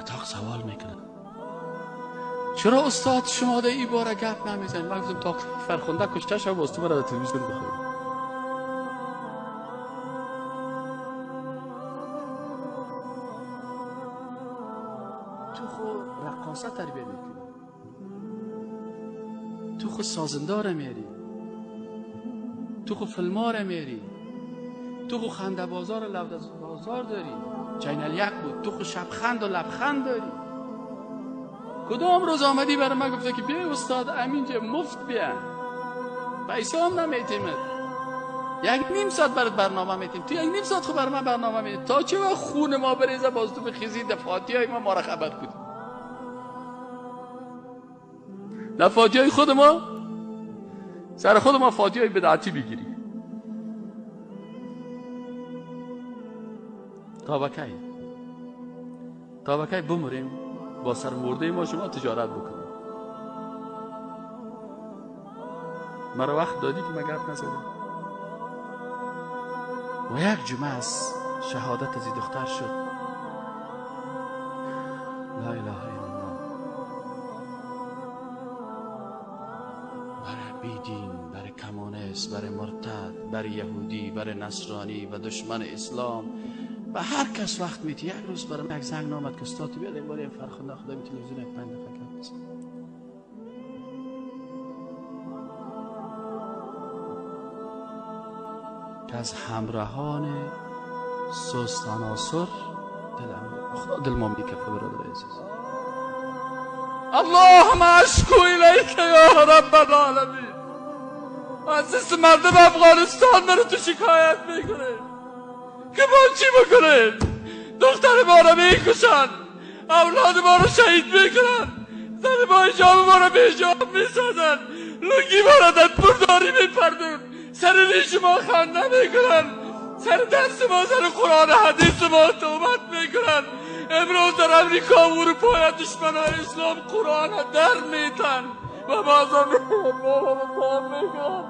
نطاق سوال میکنه چرا استاد شما در این باره گپ نمیزنید؟ من گفتم تا فرخنده کشته شد باز تو مرا در تلویزیون بخوایی. تو خود رقاصه تربیه میکنی، تو خود سازنده میری، تو خود فیلمار میری، تو خود خنده بازار و لب بازار داری، channel یک بود، تو خود شبخند و لبخند داری. کدام روز آمدی برای من گفته که بیا استاد امینجا مفت بیا، پیسه هم نمیتیمت، یک نیم ساعت برات برنامه میتیم، تو یک نیم ساعت خود برای من برنامه میتیم، تا چه وقت خون ما بریزه باز تو بخیزی دفاتی های ما را خبر کنی. دفاتی های خود ما سر خود ما فاتی های بدعتی بگیری. تا بکی، تا بکی بمریم با سر مرده ما شما تجارت بکنیم. مرا وقت دادی که من گپ نزدم. و یک جمعه از شهادت از دختر شد. لا اله الا الله. برای بیدین، برای کمونیست، برای مرتد، برای یهودی، برای نصرانی و دشمن اسلام و هر کس وقت میتی. یک روز برای یک زنگ نامد که استاد بیاد این بار فرخنده خدا می تلویزیون یک 5 دقیقه گپ بزن. که از همراهان سست عناصر دلم خدا دل ما میکفه. برادر عزیز، اللهم اشکو الیک یا رب العالمین. عزیز مردم افغانستان منو تو شکایت میکنه که ما چی بکنیم؟ دختر ما رو میکشن، اولاد ما رو شهید میکنن، زن با حجاب ما رو به حجاب میسازن، لنگی ما رو در پرداری میپردون، سر ریش ما خنده میکنن، سر درس ما، سر قرآن حدیث ما تهمت میکنن. امروز در امریکا و اروپا دشمنای اسلام قرآن در میتن و بازم ما میگن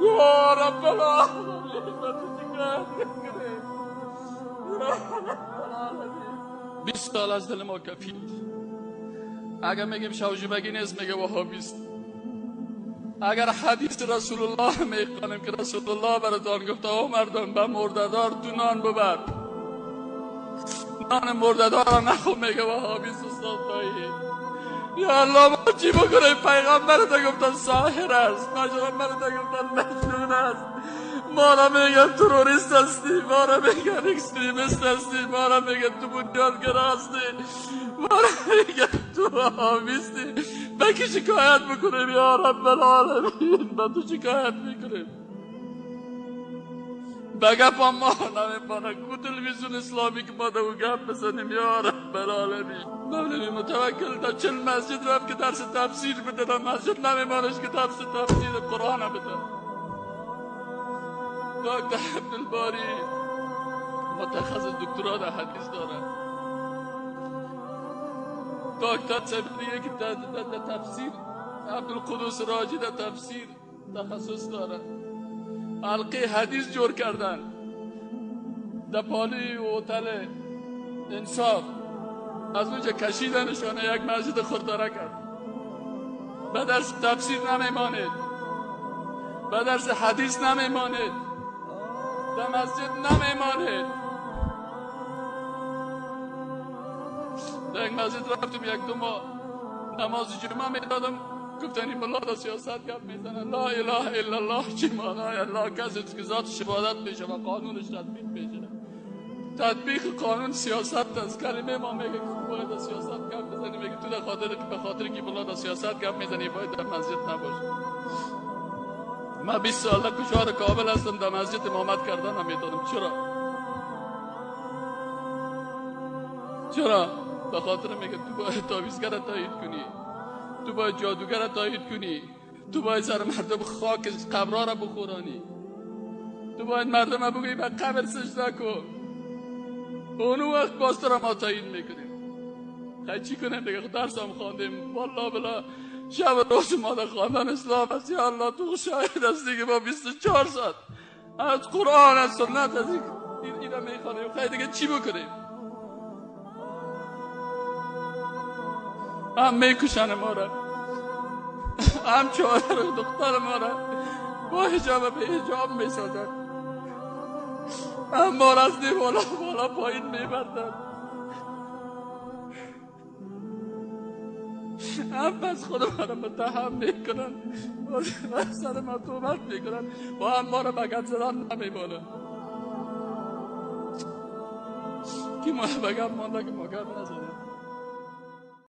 یا رب العالمین. 20 سال از دل ما کفید. اگر میگیم شوجبگی نیست میگه وهابیست. اگر حدیث رسول الله میخوانیم که رسول الله براتان گفته او مردم به مرده‌دار تو نان ببر، نان مرده‌دار را نخو، میگه وهابیست. استاد دایی یا الله ما چی بکنیم؟ پیغمبر تا گفتن ساحر است، پیغمبر تا گفتن مجنون است، ما را میگن تروریست هستی، ما را میگن extremist هستی، ما را میگن تو بنیادگرا هستی، ما را میگن تو وهابیستی. به کی شکایت بکنیم یا رب العالمین؟ به تو شکایت میکنیم. به گپ ما نمیپانه کو تلویزیون اسلامی که ما دو گپ بزنیم یا رب العالمین. مولوی متوکل در 40 مسجد رفت که درس تفسیر بده، در مسجد نمیمانش که درس تفسیر قرآن بده. دکتر عبدالباری متخصص دکترا در حدیث داره. دکتر سبریه که در تفسیر، عبدالقدوس راجی در تفسیر تخصص داره. حلقه حدیث جور کردن در پالی هتل انصاف، از اونجا کشیدنشانه یک مسجد خرداره کرد. به درس تفسیر نمیماند، به درس حدیث نمیماند، در مسجد نمیماند. در یک مسجد رفتم یک دو ماه نماز جمعه میدادم، گفتن این ملا در سیاست گپ میزنه. لا اله الا الله چی معنای الله؟ کسی که ذاتش عبادت میشه و قانونش تطبیق میشه. تطبیق قانون سیاست است. کلمه ما میگه که باید در سیاست گپ بزنی، میگه تو به خاطر که ملا در سیاست گپ میزنی باید در مسجد نباشه. من 20 ساله کشور کابل هستم، در مسجد امامت کردن نمیتونم. چرا؟ چرا؟ به خاطر میگه تو باید تعویذگر تایید کنی، تو باید جادوگر تایید کنی، تو باید سر مردم خاک قبرها را بخورانی، تو باید مردم بگویی به قبر سجده کن. اون وقت باز تو را ما تایید میکنیم. خیلی چی کنیم دیگه؟ درس هم خواندیم والله بلا شب روز ما در خواندن اسلام است. یا الله تو شاهد است دیگه، ما 24 ساعت از قرآن از سنت از این را میخوانیم. خیلی دیگه چی بکنیم؟ هم میکشن ما را، هم چادر و دختر ما را با حجاب به حجاب میسازن، هم ما را از دیوالا بالا پایین میبردن، هم بس خود ما را متهم میکنن و سر ما تومت میکنن و هم ما را به گپ زدن نمیمانن. کی ما را به گپ مانده که ما گپ نزدیم.